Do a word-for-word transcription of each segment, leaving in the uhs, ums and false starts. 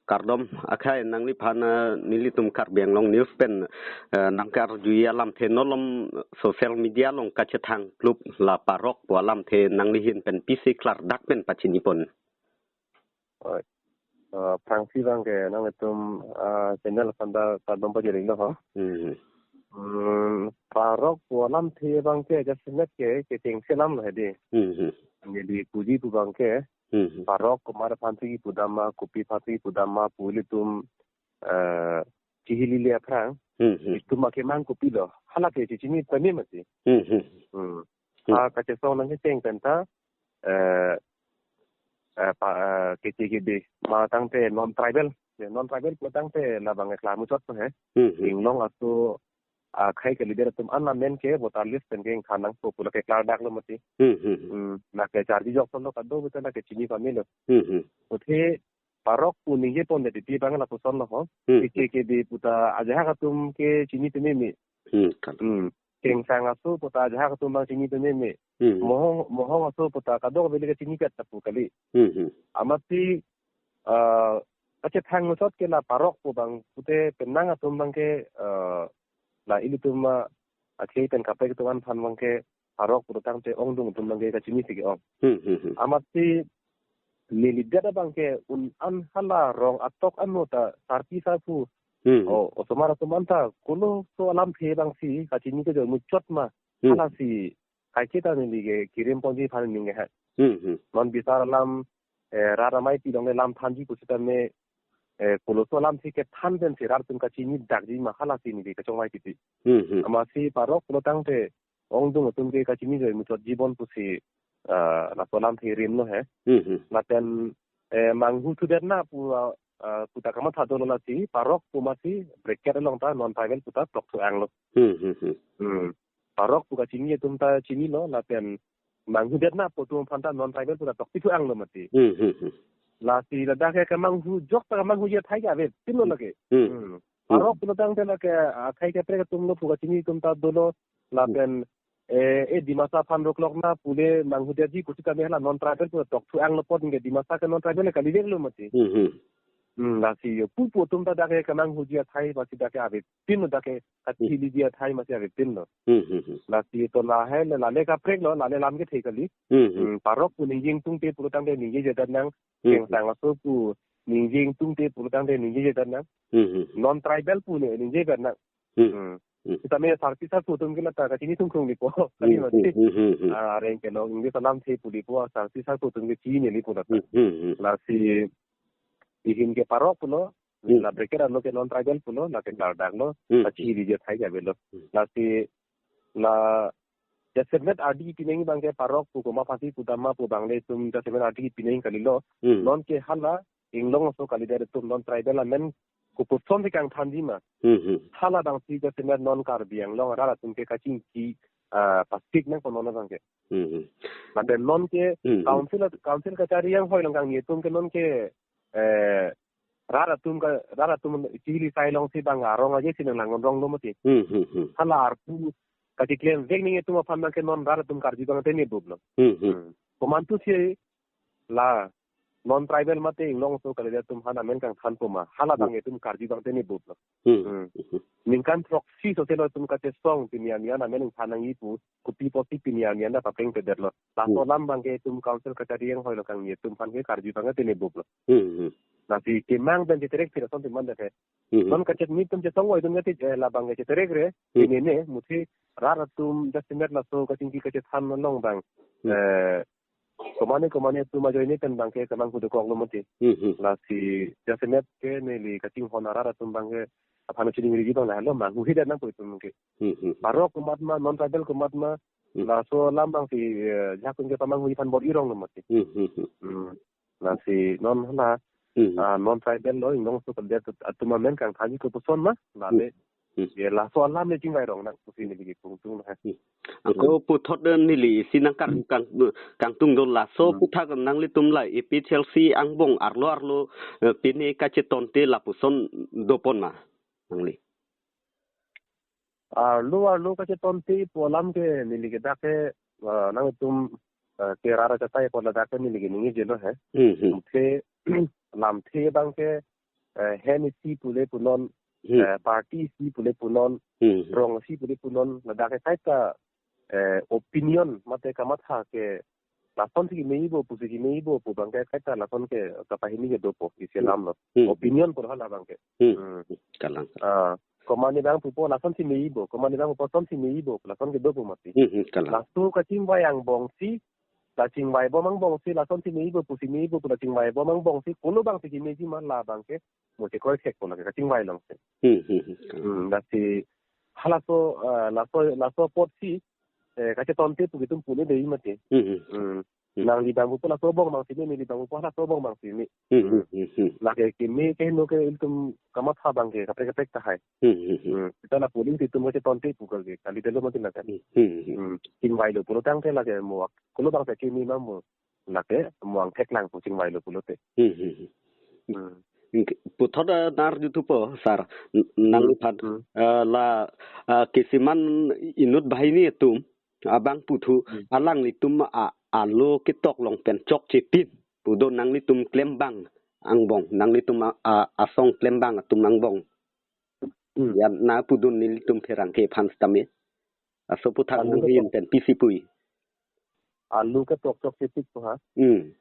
Kardom akhai, nangliphan, eh, nelitum Karbi Anglong News pen, eh, nangkarjuji alamthe, nolom social media along kachethang klup la parok pu alamthe nangli ahin pen pisi klardak pen pachinipon. Oi. Eh, aphrangsi abangke nanglitum, ah, channel aphan ta kardom pajirlo ho. Hmm. Hmm, parok pu alamthe abangke jasemet ke kechengsi alam lo hedi. Hmm. Neli puji pu abangke, Hmm. parok komat aphansi kipudam ma, kopi aphansi kipudam ma pu ilitum, eh, chihilili aphrang, Hmm. itum akemang kopilo, hala ke chichini pame mati. Hmm. Hmm. Hmm. Ah, kachesong nangkecheng pen ta, eh, eh, pa, eh, keche kebe ma tangte non tribal, ya, non tribal pu tangte labang ekla muchot he. Hmm. Inglong aso, ah, akhai ke leader atum an amen ke voter list pen ke ingthan nangpo pu lake klardak lo mati. Hmm. Hmm. Hmm, lake charjijok lo kado betul lake chini pamelo. Hmm. Athe parok pu ningjepon de titi abang lapuson lo ho. Hmm. Keche kebe pu ta ajahak atum ke chini pameme. Hmm, kan. Hmm. Kengsang aso pu ta ajahak atum abang chini pameme. Hmm. Mohong, mohong aso pu ta kadokave le kachini pet ta pu kali. Hmm. Hmm. Amatsi, eh, kachethang muchot ke la parok pu abang pute penang atum abangke, eh, la ilitum, eh, akhei pen kaprek atum aphan abangke parok pu tangte ongdung atum abangke kachinisi ke-ong. Hmm. Hmm. Hmm. Amatsi neli det abangke un-an hala rong atok ano ta sarpi sarpo. Hmm. O, osomar atum an ta koloso alamthe abangsi kachini kejoi muchot ma. Hmm. Halasi kaiketa neli ke kirim ponji aphan ning ke ha. Hmm. Hmm. Non bisar alam, eh, rat amei pi longle lam thanji pusitame, eh, koloso alamthe kethan pensi rat atum kachini dakji ma halasi neli kachongvai titi. Hmm. Hmm. Amatsi parok pu tangte ongdung atum ke kachini joi muchot jibon pusi, ah, laso alamthe rim lo he. Hmm. Hmm. Lapen, eh, manghu thudet na pu, ah, ah, pu ta kamatha dolo lasi parok pu masi bracket along ta non tribal pu ta tokthu anglo. Hmm. Hmm. Hmm. Hmm. Parok pu kachini atum ta chinilo lapen manghu det na pu atum aphan ta non tribal pu ta tokthu anglo mati. Hmm. Hmm. Hmm. Lasi ladak ke kemanghu jok ta kemanghuji athai ke avepinlo lake. Hmm. Hmm. Parok pu tangte lake, ah, akhai kaprek atum lo pu kachini atum ta dolo lapen, eh, eh, Dimasa aphan roklok na pule manghu detji pusitame hala non tribal pu tokthu anglo apot ke Dimasa ke non tribal kali veklo mati. Hmm. Hmm. Hmm, lasi yo pu pu atum ta dak ke kemanghuji athai masi dak ke avepin lo, dak ke kachiliji athai masi avepinlo. Hmm. Hmm. Hmm. Lasi to lahai le lale kaprek lo, lale lam kethe kali. Hmm. Hmm. Hmm, parok pu ningje ingtungte pu tangte ningjeje det nang. Hmm. Kengsang aso pu ningje ingtungte pu tangte ningjeje det nang. Hmm. Hmm. Hmm. Non tribal pu ne ningje det nang. Hmm. Hmm. Hmm. Sitame sarpi sarpo atum ke lata kachini thungthung nipo. Hmm. Kali mati. Hmm. Hmm. Hmm. Hmm. Ah, areng kelong English alamthe pu nipo, sarpi sarpo atum ke chinine nipo lata. Hmm. Hmm. Hmm. Lasi ihin ke parok pulo, Hmm. la bracket arlo ke non tribal pulo, lake klardak lo, Hmm. kachiliji athai ke avelo. Hmm. Lasi la jasemet ardi pineng abangke parok pu komat aphansi pudam ma pu abang le itum jasemet ardi pineng kalilo. Hmm. Non ke hala inglong aso kalidet atum non tribal amen kopuson si kangthanji ma. Hmm. Hmm. Hala abangsi jasemet non Karbi Anglong arat atum ke kachingki, ah, pasik nangpo non abangke. Hmm. Hmm. Lapen non ke Hmm. Hmm. council, council kachari anghoi along kangni atum ke non ke, eh, rat atum ke, rat atum chihili sai alongsi bang arong aje si nanglang ronglo mati. Hmm. Hmm. Hmm. Hala arpu kachiklem vek ning atum aphan abangke non rat atum karju abang tene buplo. Hmm. Hmm. Hmm. Komantu si la non tribal mate inglong aso kalidet atum aphan amen kangthanpo ma, hala Hmm. abang itum karju abang tene buplo. Hmm. Hmm. Hmm. Ningkan throksi soselo itum kachesong pini arni an amen ingthan nangji pu, kopi apotsi pini arni an ta papleng pedetlo. Laso Hmm. alam abangke itum council kachari anghoi along kangni atum aphan ke karju abang tene buplo. Hmm. Hmm. Lasi kemang pen cheterek thira son timan dake. Hmm. Non kachet mi atum chesong oi atum kati, eh, labang ke cheterek re, Hmm. pini ne, muthi rat atum jasemet laso kachingki kachethan along abang. Hmm. Eh, komane komane atum ajoine pen abangke kemanghu dokoklo mati. Hmm. Hmm. Lasi jasemet ke neli kachinghon arat atum abangke aphan chiningriji abang lahelo manghuhi det nangpo itum ke. Hmm. Hmm. Parok komat ma, non tribal komat ma, Hmm. laso alam abangsi, eh, jakun ke pamanghuji aphan bor-i ronglo mati. Hmm. Hmm. Hmm. Hmm. Lasi non hala, Hmm. ah, non tribal lo inglong aso kalidet atum amen kangthanji kopuson ma, lale. Hmm. Hmm. Ye laso alam le chingvai rong nang pusi neli ke kungtung na. Hmm. Angko puthot den neli isi nangkar-, kang, kangtung do laso Hmm. puthak nanglitum la A P H L C angbong arlo arlo, eh, pine kachetonte lapuson dopon ma nangli. Arlo arlo kachetonte pu alam ke neli ke dak ke, ah, nangtum, ah, ke rara chatai pu ladak ke neli ke ningjelo he. Hmm. Hmm. Ke lamthe abangke eh, hen isi pule punon, Hmm. eh, party isi pule punon, Hmm. rong isi pule punon, ladak ke kaita, eh, opinion mate kamatha ke lasonsi kemeibo, pusi kemeibo pu abangke kaita lason ke kapahini ke dopo isi Hmm. alam lo. Hmm. Opinion pura hala abangke. Hmm. Hmm. Kalang. Ah, komat ne abang pupo lasonsi meibo, komat ne abang pupo lasonsi meibo, lason ke dopo mati. Hmm, hmm, kalang. Laso kachingvai angbongsi, la chingvaibom angbongsi, lasonsi meibo, pusi meibo, la chingvaibom angbongsi, kolo abangsi kemeji ma la abangke, mo chekroi thekpo lake kachingvai alongsi. Hmm, hmm, hmm, kalang. Hmm, lasi, halaso, ah, laso, laso apotsi, eh, kachetonte pu ke itum pune dei mati. Hmm, hmm. Hmm. Hmm. Nangli abang pupo laso angbong abangsi me, neli abang pupo laso angbong abangsi me. Hmm, hmm, hmm, hmm. Lake keme kehingno ke ilitum kamatha abangke kaprek kaprek tahai. Hmm, hmm, hmm. Hmm. Seta la polling si itum kachetonte pu ke kali delo mati lake. Hmm, hmm, hmm. Hmm. Chingvailo pulo tangte lake mo kolo abangsi keme ma mo lake mo angthek lang pu chingvailo pulote. Hmm, hmm, hmm. Hmm. Puthot, eh, nar juthupo, sir. N-, nang Hmm. phat, Hmm. eh, la, eh, kisiman inut banghini atum abang puthu, Hmm. alanglitum a-, alo ketok along pen chokche pin pu do nanglitum klembang angbong, nanglitum a-, a-, asong klembang atum angbong. Hmm. Ya, nangpudun nelitum pherangke aphan sitame. Aso aphuthak Alo nanghin ketok. Pen pisi pui. Alo ketok chokche pin pu ha? Hmm.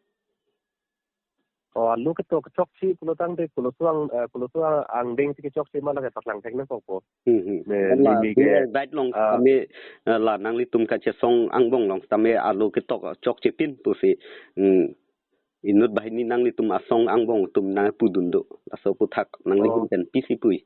O, alo ketok chokche pulo tangte koloso ang, eh, koloso ang, angdengsi kechokche ma lake paklang thek nangkokpo. Hmm, hmm. Ne, Hala, neli ke, Bihar side along ah, sitame, eh, la nanglitum kachesong angbong along sitame alo ketok chokche pin pusi, hmm, inut banghini nanglitum asong angbong atum nangpudun do. Laso aphuthak nanghin Oh. Pen pisi pui.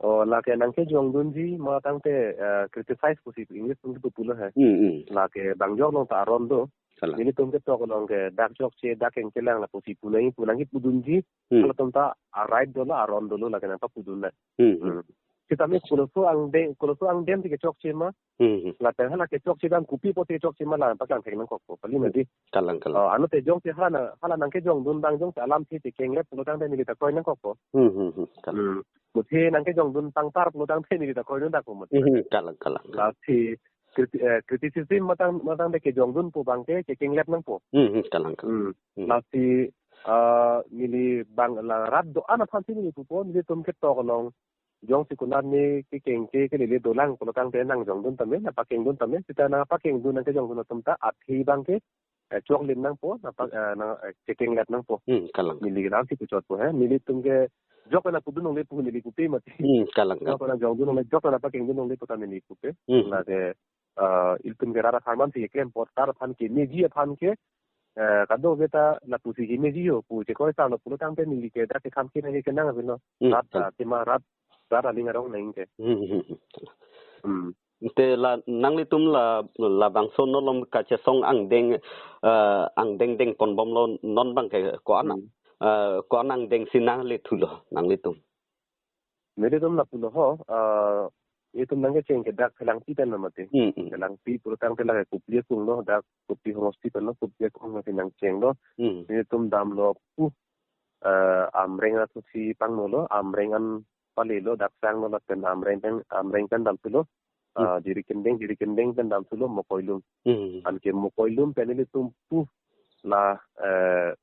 O, lake nangkejongdunji ma tangte, eh, criticize pusi English atum kepu pulo he. Hmm, hmm. Lake bang jok along ta aron do. Kalang. Nelitum ketok along ke dak chokche, dak kengkhe lang la pusi pu nangji, pu nangji pudunji. Hmm. Halatum ta a-right dolo, aron dolo, lake nangpapudun na. Hmm, hmm. Hmm. Sitame koloso angdeng, koloso angdengsi kechokche ma. Hmm, hmm. Lapen hala kechokche abang kopi apotsi kechokche ma la paklang thek nangkokpo. Pali mati. Kalang, kalang. Oh, ano te jongsi hala na, hala nangkejongdun abang jongsi alamthe chekenglep pulo tangte neli ta kroi nangkokpo. Hmm, hmm, hmm. Kalang. Hmm. Muthe nangkejongdun pangtar pulo tangte neli ta kroidun dak mo. Hmm, kalang, kalang. Lasi kriti-, eh, criticism ma tang, ma tangte kejongdun pu abangke chekenglep nangpo. Hmm, hmm, kalang, kalang. Hmm. Hmm. Lasi, eh, neli abang la rat do-an aphansi neli pupo, nelitum ketok along jongsi konat ne kekengkhe kelele dolang pulo tangte nangjongdun tame, nangpakengdun tame, seta nangpakengdun nangkejongdun atum ta athe abangke, eh, choklim nangpo, nangpa-, eh, nang, eh, chekenglep nangpo. Hmm, kalang. Neli ke lamsi puchotpo he, nelitum ke jok nangpudun longle pu neli pupe mati. Hmm, kalang, kalang. Jok nangjongdun longle, jok nangpakengdun longle pu ta neli pupe. Hmm. Lake, eh, ilitum ke rat aphan mansi keklem apot, rat aphan kemeji aphan ke, eh, kadokave ta lapusi kemeji ho pu chekroi sar lo pulo tangte neli ke dak ke khamkhe nangji kenang avelo. Hmm, rat, kalang. Eh, tema rat, rat aning arong nang ke. Hmm, hmm, hmm. Hmm. Te la nanglitum la, labangso nolom kachesong angdeng, eh, angdeng dengponbomlo non abangke ko-an, Hmm. eh, ko-an angdengsi nanglethulo nanglitum? Nelitum lapulo ho, eh, itum nangkecheng ke dak Phelangpi pen lo mati. Hmm, hmm. Phelangpi pulo tangte lake Kopili akung lo, dak Kopili homosti pen lo, Kopili akung lo si nangchenglo. Hmm. Nelitum damlo pu, eh, Amreng athotsi pangnolo, Amreng an palelo, dak sanglo lapen Amreng pen, Amreng pen damthulo. Hmm. Ah, Jirikindeng, Jirikindeng pen damthulo, Mokoilum. Hmm. Anke Mokoilum pen nelitum pu la, eh,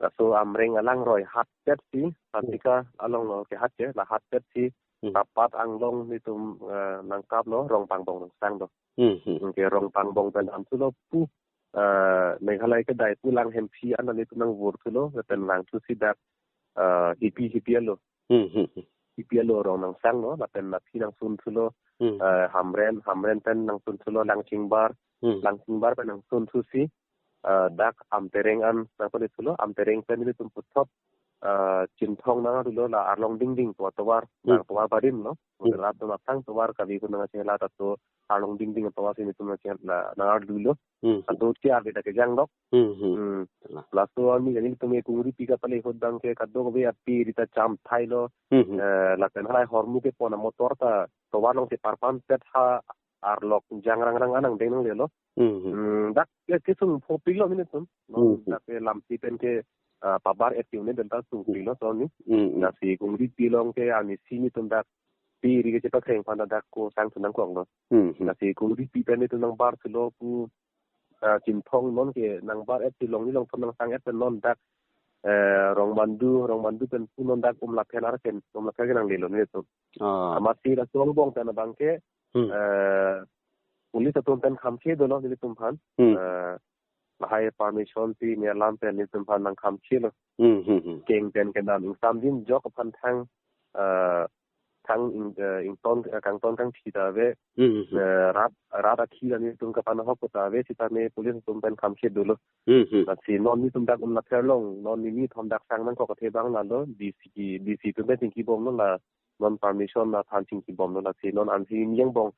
laso Amreng alangroi hatpetsi, Hmm. Hatika along lo kehat ke, la hatpetsi, Hmm. Tapat Anglong nelitum, eh, nangkaplo, Rongpangbong nang sanglo. Hmm, hmm. Anke Rongpangbong pen damthulo pu, eh, Meghalaya kedai pu Langhemphi an nelitum nangvurthulo, lapen vangthusi dak, eh, Hipi, Hipi alo. Hmm, hmm, hmm. Hipi alo arong nang sanglo, lapen aphi nangsunthulo, Hmm. eh, Hamren, Hamren pen nangsunthulo, Langchingbar, Hmm. Langchingbar pen nangsunthusi, eh, dak Amtereng an nangpalithulo, Amtereng pen nelitum puthot, eh, Chinthong nang ardulo, la Arlong Dingding pu atovar, Hmm. nang tovar barim lo, Hmm. rat do matang tovar kali ko nangchela tato Arlong Dingding atovarsi nelitum nangchela, nang ardulo. Hmm. Kadokave ta kejang dok. Hmm, hmm. Hmm. Kalang. Laso arni kani nelitum ke Kongripi kapale ahut abangke kadokave ape ri ta cham thailo. Hmm, hmm. Eh, lapen halahai hormu kepon amotor ta tovar alongsi parpan pet ha arlok jangrang rang anang deng nanglelo. Hmm, hmm. Hmm, dak ke kesung phopiklo nelitum. Hmm, hmm. Dak ke lamsi pen ke, ah, pabar et ke une delta sungpiklo Hmm. Sonni. Hmm, hmm. Lasi Kongripi along ke arnisi nelitum dak pe ri kechepakreng aphan dak ko sangthu nangkoklo. Hmm, hmm. Lasi Kongripi pen nelitum nangbarthulo pu, ah, Chinthong non ke nangbar et si longni longthom nangsang et pen non dak, eh, Rongmandu, Rongmandu pen pu non dak Umlapher ar pen, Umlapher ke nanglelo nelitum. Ah. Amatsi laso angbong pen abang ke, Hmm. eh, police atum pen khamkhe dolo nelitum aphan. Hmm. Eh, lahai permission si ne alam pen nelitum aphan nangkhamkhelo. Hmm, hmm, hmm. Keng pen kedam ingsamdin jok aphan thang, eh, thang ing, eh, ington, eh, kangton kangthi ta ave, Hmm, hmm, hmm. eh, rat, rat akhi ta nelitum kapanahok ta ave, sitame police atum pen khamkhe dolo. Hmm, hmm. Lasi non nelitum dak Umlapher along, non nini thom dak sang nangkok athe abang lalo, D C, D C atum pen chingkibomlo la, non permission aphan chingkibomlo lasi, non ansi ni angbong,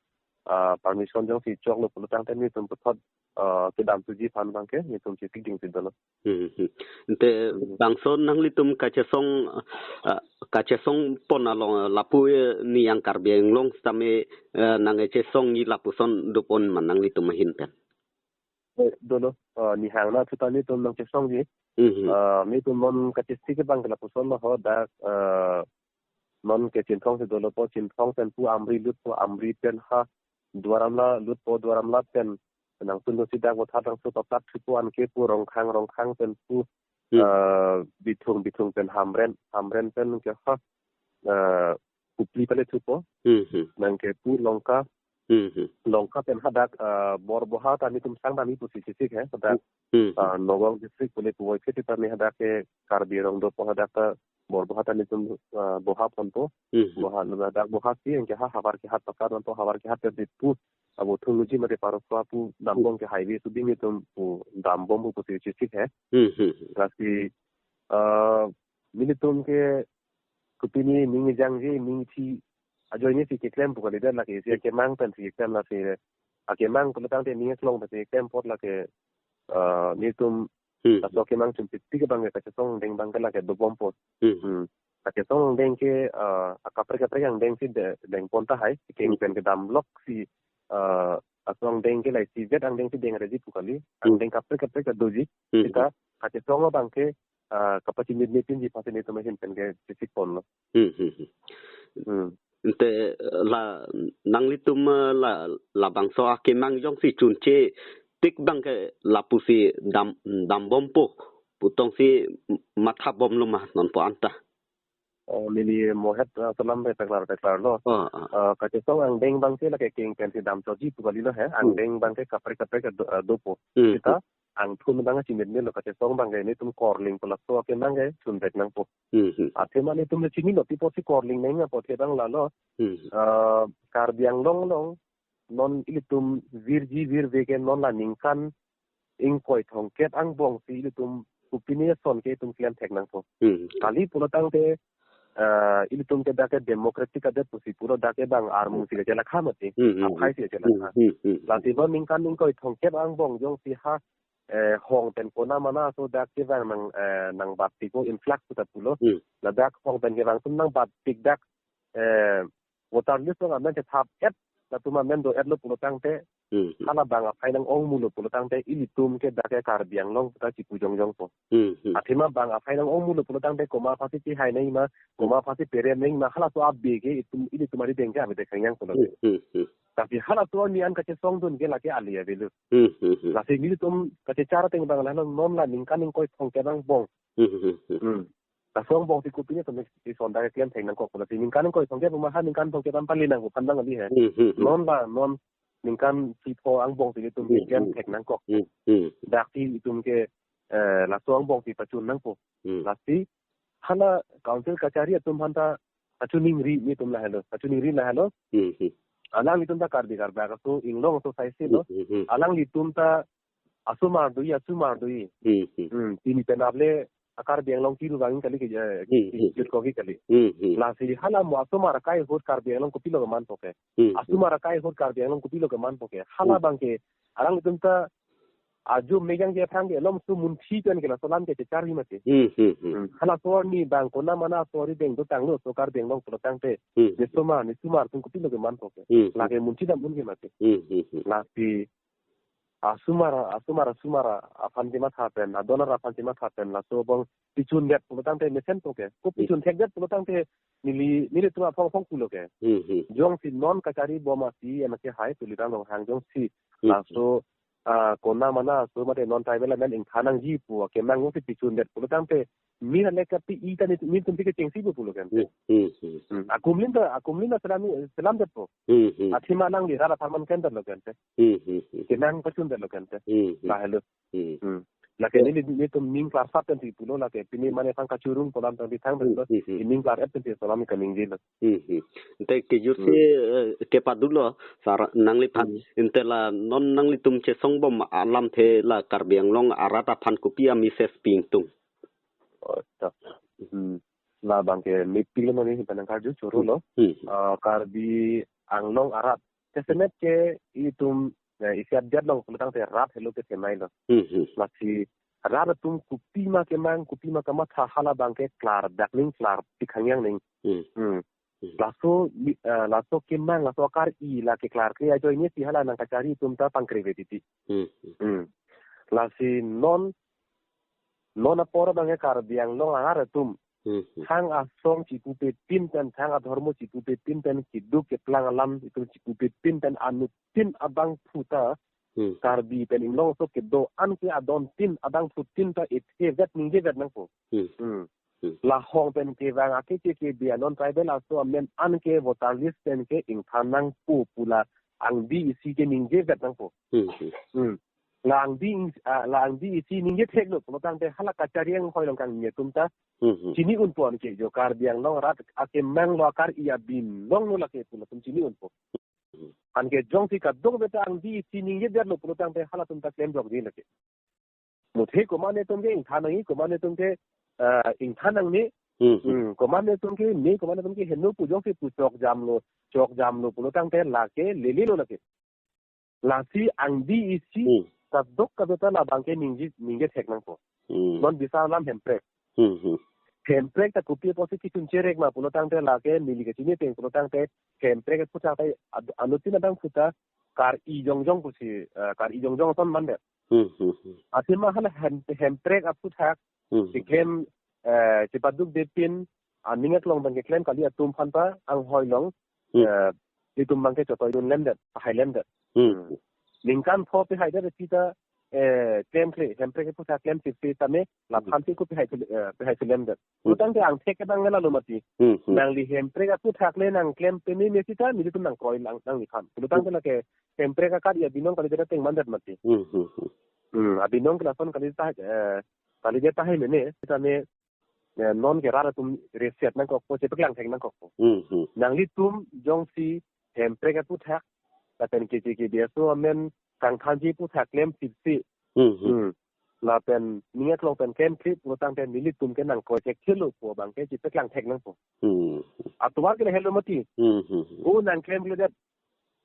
ah, permission jongsi choklo pulo tangte nelitum puthot, ah, kedam thuji aphan abang ke, nelitum chepik ding si dolo. Hmm, hmm. Ante Hmm. bangso nanglitum kachesong, ah, kachesong pon along, ah, lapu, eh, ni yang Karbi Anglong sitame, eh, nangkachesongji lapuson dopon ma nanglitum ahin pen? Eh, dolo, eh, ni hang na thuta nelitum nangchesongji. Hmm, hmm. Eh, nelitum non kachesik abang ke lapuson ma ho dak, eh, non ke Chinthong si dolo po, Chinthong pen pu Amri lut po, Amri pen ha Duar Amla lut po, Duar Amla pen nangtun dosi dak Vothatlangso paplak thupo, anke pu Rongkhang, Rongkhang pen pu, Hmm. eh, Bithung, Bithung pen Hamren, Hamren pen ke ha, eh, Kupli pale thupo, Hmm, hmm. nang ke pu Longka, Hmm, hmm. Longka pen hadak, eh, Borboha ta nelitum sang dami pusi chesik he, hadak, Hmm, hmm. eh, Nagaon district pule pu Voiphit ta ne hadak ke Karbi Anglong dopo hadak ta Borboha ta nelitum, eh, Boha ponpo. Hmm, hmm. Boha, ladak Boha si, anke ha Howraghat pakat ponpo, Howraghat pen pu, abo thuluji mate Parokwa pu dambom ke highway suding nelitum pu dambom pu pusi chesik he. Hmm, hmm, hmm. Lasi, eh, nelitum ke kopine ning jangje ning thi ajoine si keklem pu kalidet lake si akemang pen si keklem lasi akemang pulo tangte ning klong pen si keklem apot lake, eh, nelitum Hmm. laso akemang chunpik tik abang ke kachesong angdeng abang ke lake dobompo. Hmm. Hmm. Kachesong angdeng ke, eh, akaprek kaprek angdeng si de-, dengpon tahai, keng Hmm. pen kedam lok si, eh, laso angdeng ke lai si vet angdeng si deng reji pu kali, Hmm. angdeng kaprek kaprek doji, Hmm. sita kachesong abang ke, eh, kapachimit mitin ji pasi nelitum ahin pen ke chesik ponlo. Hmm, hmm, hmm. Hmm. Ante, eh, la nanglitum, eh, la, labangso akemang jongsi chunche tik abang ke lapusi dam, dambompo putong si mathabomlo ma nonpu anta? Oh, neli mohet, eh, selam re teklar teklar lo. Oh, ah. Eh, kachesong angdeng abang ke lake keng pen si dam choji pu kali lo he. Hmm. Angdeng abang ke kaprek kaprek do, eh, dopo. Hmm. Sita angthun abang chimit melo, kachesong abang ke nelitum korling pu laso akemang ke chunvek nangpo. Hmm, hmm. Athema nelitum le chinilo, pi apotsi korling nang apot ke abang lalo. Hmm. Eh, Karbi Anglong along non ilitum virji virve ke non la ningkan ingkoi thomkep angbong si ilitum kopine ason ke itum klem thek nangpo. Hmm. Kali pulo tangte, eh, ilitum ke dak ke democratic adet pusi pulo dak ke bang armu si kachelakha mati. Hmm, hmm, Aphai si kachelakha. Hmm, hmm, hmm. Lasi non ningkan ingkoi thomkep angbong jongsi ha, eh, hong pen kona mana so dak ke bang nang, eh, nangbatpik ko influx puta pulo. Hmm. Ladak hong pen ke bang tum nangbatpik dak, eh, voter list along amen chethap-et, latum amen do-etlo pulo tangte, Hmm, hmm. hala bang aphai nang-ong mulo pulo tangte, ilitum ke dak ke Karbi Anglong ta chipu jongjongpo. Hmm, hmm. Athema bang aphai nang-ong mulo pulo tangte, komat aphansi chihai nangji ma, komat aphansi perem nangji ma, halaso abe ke itum, ilitum arideng ke avedek khangjang pulo. Hmm, hmm, hmm. Tapi halaso ni an kachesongdun ke lake ali avelo. Hmm, hmm, hmm. Lasi nelitum kachechar ateng abang lalo non la ningkan ingkoi thomkep angbong. Hmm, hmm, hmm. Hmm. Laso angbong si kopine atum ison dak ke klem thek nangkok pulo si ningkan ingkoi thomkep ma ha ningkan thomkep an pali nangkok kan bang ali he. Hmm, hmm, hmm. Non la non ningkan sipho angbong si itum Hmm, klem hmm. thek nangkok. Hmm, hmm. Dak si itum ke, eh, laso angbong si pachun nangpo. Hmm. Lasi hala council kachari atum aphanta kachiningri nelitum lahelo, kachiningri lahelo. Hmm, hmm. Alanglitum ta Karbi Karbak aso, inglong aso saisi lo. Hmm, hmm, hmm. Alanglitum ta asomar doji, asomar doji. Hmm, hmm. Hmm, pini penap le a Karbi Anglong kiru vang kali ke, eh, Hmm, hmm, hmm. jut kogi kali. Hmm, hmm. Lasi hala mo asomar akai ahut Karbi Anglong kopilo kemanpo ke. Hmm, hmm. Asomar akai ahut Karbi Anglong kopilo kemanpo ke. Hala Hmm. bang ke, alanglitum ta ajo megang ke aphrang ke alom su munthi pen ke laso alam ke checharji mati. Hmm, hmm, hmm. Hmm. Halaso arni bang kona mana so arideng dotanglo so Karbi Anglong pulo tangte. Hmm. Ne asomar, ne asomar atum kopilo kemanpo ke. Hmm, hmm. Lake munthi dam un ke mati. Hmm, hmm, hmm. Lasi asomar, asomar, asomar aphan chematha pen, adon arap aphan chematha pen, laso abang pichun det pulo tangte mesenpo ke. Ko Hmm. pichun thek det pulo tangte neli, nelitum aphong aphong pulo ke. Hmm, hmm. Jongsi non kachari bom asi, anke hai Tuliram Ronghang jongsi Hmm. laso ah, kona mana aso mate non tribal amen ingthan nangji pu akemang jongsi pichundet pulo tangte, mir ale kapi-i ta nelitum, nelitum si kechengsi pu pulo kan. Hmm, hmm, hmm. Hmm. Akumlin ta, akumlin ta selam, selamdetpo. Hmm, hmm. Athema nangli rat aphan man kendetlo kan te. Hmm, hmm, hmm. Kemang pachundetlo kan te. Hmm, hmm. Lahelo. Hmm. Hmm. Lake, ya, neli, nelitum ning klarsat kan si pulo lake, pini, hmm, mane thang kachurung kolam tang di thang, hmm, betul. Hmm, hmm. Ning klar et kan si selam kaningjelo. Hmm, hmm. Ante kejut, hmm, si, eh, kepadulo, sar nangliphan. Hmm. Ante la non nanglitum chesongbom alamthe la Karbi Anglong arat aphan kopi a-message pi ingtung? Oh, ta. Hmm. Labang ke mepik lo mane hipan nangkarju choro lo. Hmm. Ah, Karbi Anglong arat. Kesemet ke itum, eh, isi abiat long pulo tangte rat helo ke themailo. Hmm, hmm. Lasi rat atum kopi ma kemang, kopi ma kamatha, halabang ke klardak ning, klarpik hangyang ning. Hmm. Hmm. Hmm. Laso mi-, eh, laso kemang, laso akar-i, lake klarkre ajoine si hala nangkachari atum ta pangkre ave titi. Hmm. Hmm. Lasi non, non apor abang ke Karbi Anglong arat atum, hmm, hmm, thang asong chipupe pin pen, thang adhormo chipupe pin pen, keduk keplang alam itum chipupe pin pen, anuttin abangphu ta, hmm, Karbi pen Inglong aso kedo-an ke adontin abangphutin ta ethe vet ningje vet nangpo. Hmm. Hmm. Hmm. La hong pen kevang akeche kebe a non tribal aso amen an ke voter list pen ke ingthan nangpo pu la angdi isi ke ningje vet nangpo. Hmm, hmm. Hmm. La angdi ing-, ah, la angdi isi ningje theklo pulo tangte hala kachari anghoi along kangni atum ta, hmm, hmm, chini unpo, anke jo Karbi Anglong arat akemang lo, akar-i abinong lo lake pu latum chini unpo. Hmm. Anke jongsi kadokave ta angdi isi ningjedetlo pulo tangte halatum ta klemjokji lake. Muthe komatne atum ke ingthan nangji, komatne atum ke, eh, ingthan nangne. Hmm, hmm. Hmm, komatne atum ke, me komatne atum ke heno pu jongsi pu chokjamlo, chokjamlo pulo tangte lake lele lo lake. Lasi angdi isi, hmm, kadokave ta labang ke ningje, ningje thek nangpo. Hmm. Non bisa alam hemprek. Hmm, hmm. Hemprek ta kopi apotsi kechun cherek ma pulo tangte lake neli kachini ateng pulo tangte hemprek aphuthak ta ad-, anuttin abangphu ta kar-i jongjong pusi, eh, kar-i jongjong ason mandet. Hmm, hmm, hmm. Athema hala hem-, hemprek aphuthak, hmm, hmm, keklem, eh, chipaduk depin, aning aklong abang keklem kali atum aphan ta anghoi along, hmm, eh, itum abang ke chotoi dun lemdet, pahai lemdet. Hmm. Hmm. Ningkan pho pehai det sita, eh, klemkle, hemprek aphuthak klem sip sita me, laphan, hmm, si ko pehai, eh, pehai lemdet. Hmm. Pulo tangte angthek ke abang lalo mati. Hmm, hmm. Nangli hemprek aphuthak le nangklem peme me sita, nelitum nangkroi lang nangliphan. Pulo tangte, hmm, lake hemprek akar-i abinong kalidet ateng mandet mati. Hmm, hmm, hmm. Hmm, abinong ke lason kalidet ta, eh, kalidet tahai mene, sita me, eh, non ke rat atum reset nangkokpo, chepaklang thek nangkokpo. Hmm, hmm. Nanglitum jongsi hemprek aphuthak, lapen keche kebe aso amen kangthanji aphuthak klem sip si. Hmm, hmm. Hmm. Lapen ning aklong pen klemkle pulo tangte nelitum ke nangkroi thekthelo pu abang ke chepaklang thek nangpo. Hmm. Atovar ke lahelo mati. Hmm, hmm, hmm. O nangklemkledet,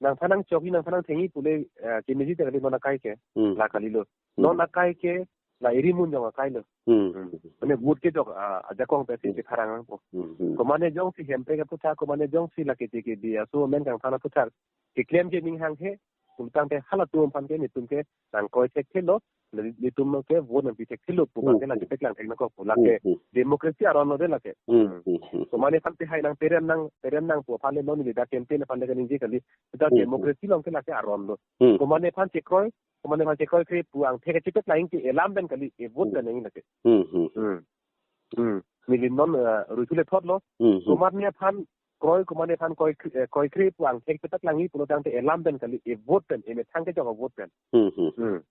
nangphan nangchokji, nangphan nangthengji pule, eh, kemeji te kali non akai ke. Hmm. La kalilo. Hmm. Non akai ke la eri munjong akai lo. Hmm. Hmm. Mane vote kejok, ah, ajakong pensi, hmm, chepharang nangpo. Hmm, hmm. Komatne jongsi hemprek aphuthak, komatne jongsi lake keche kebe aso amen kangthan aphuthak keklemji aning hanghe pulo tangte halatum aphan ke nelitum ke nangkroi thekthelo, neli-, nelitum ke vote nangpi thekthelo pu abang ke, hmm, la, hmm, chepaklang thek nangkokpo. Lake, hmm, hmm, democracy aron lo de lake. Hmm, hmm, hmm. Komatne aphan pehai nang, perem nang, perem nang pu aphan le non neli dak campaign aphan le kaningje kali. Sita, hmm, hmm, democracy along ke lake aron lo. Hmm. Komatne aphan chekroi, komatne aphan chekroikre pu angthek chepaklang ke elam pen kali, e vote, hmm, pen nang lake. Hmm, hmm, hmm. Hmm. Hmm. Neli non, eh, ruitu le thotlo. Hmm, hmm. Komatne aphan kroi, komatne aphan kroi, eh, kroikre pu angthek chepaklangji pulo tangte elam pen kali, e vote pen, emethang kejok avote pen. Hmm, hmm. Hmm.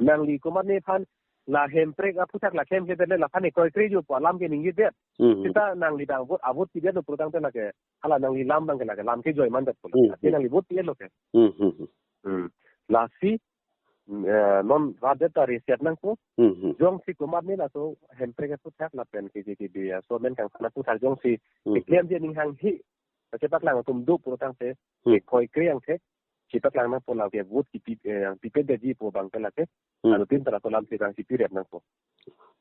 Nangli komatne aphan la hemprek aphuthak la klemkledet le laphan ekroikreji pu alam ke ningjedet. Hmm, hmm. Sita nangli abang vote, avote pidetlo pulo tangte lake, hala nangli lam abang ke lake lam kejoi mandet pulo. Hmm, hmm. Lasi nangli vote pi-etlo ke. Hmm, hmm, hmm. Hmm. Lasi, eh, non rat det ta reset nangpo. Hmm, hmm. Jongsi komatne laso hemprek aphuthak lapen keche kebe aso amen kangthan aphuthak jongsi, hmm, keklemji aning hanghe, chepaklang atum do pulo tangte, hmm, ekroikre angthek chepaklang nangpo, lake vote kipi, eh, yang pipedetji pu abang ke lake, hmm, anuttin ta laso alam si abang si pirep nangpo.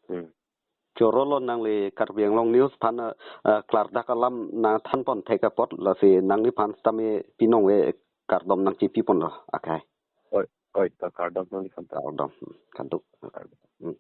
Hmm. Choro lo, nangli Karbi Anglong News aphan, eh, klardak alam nangthanpon thek apot, lasi nangliphan sitame pinong-e kardom nangchepiponlo akai. Oi, oi, ta kardom nangliphan ta. Kardom, hmm, kardom. Kardom. Hmm.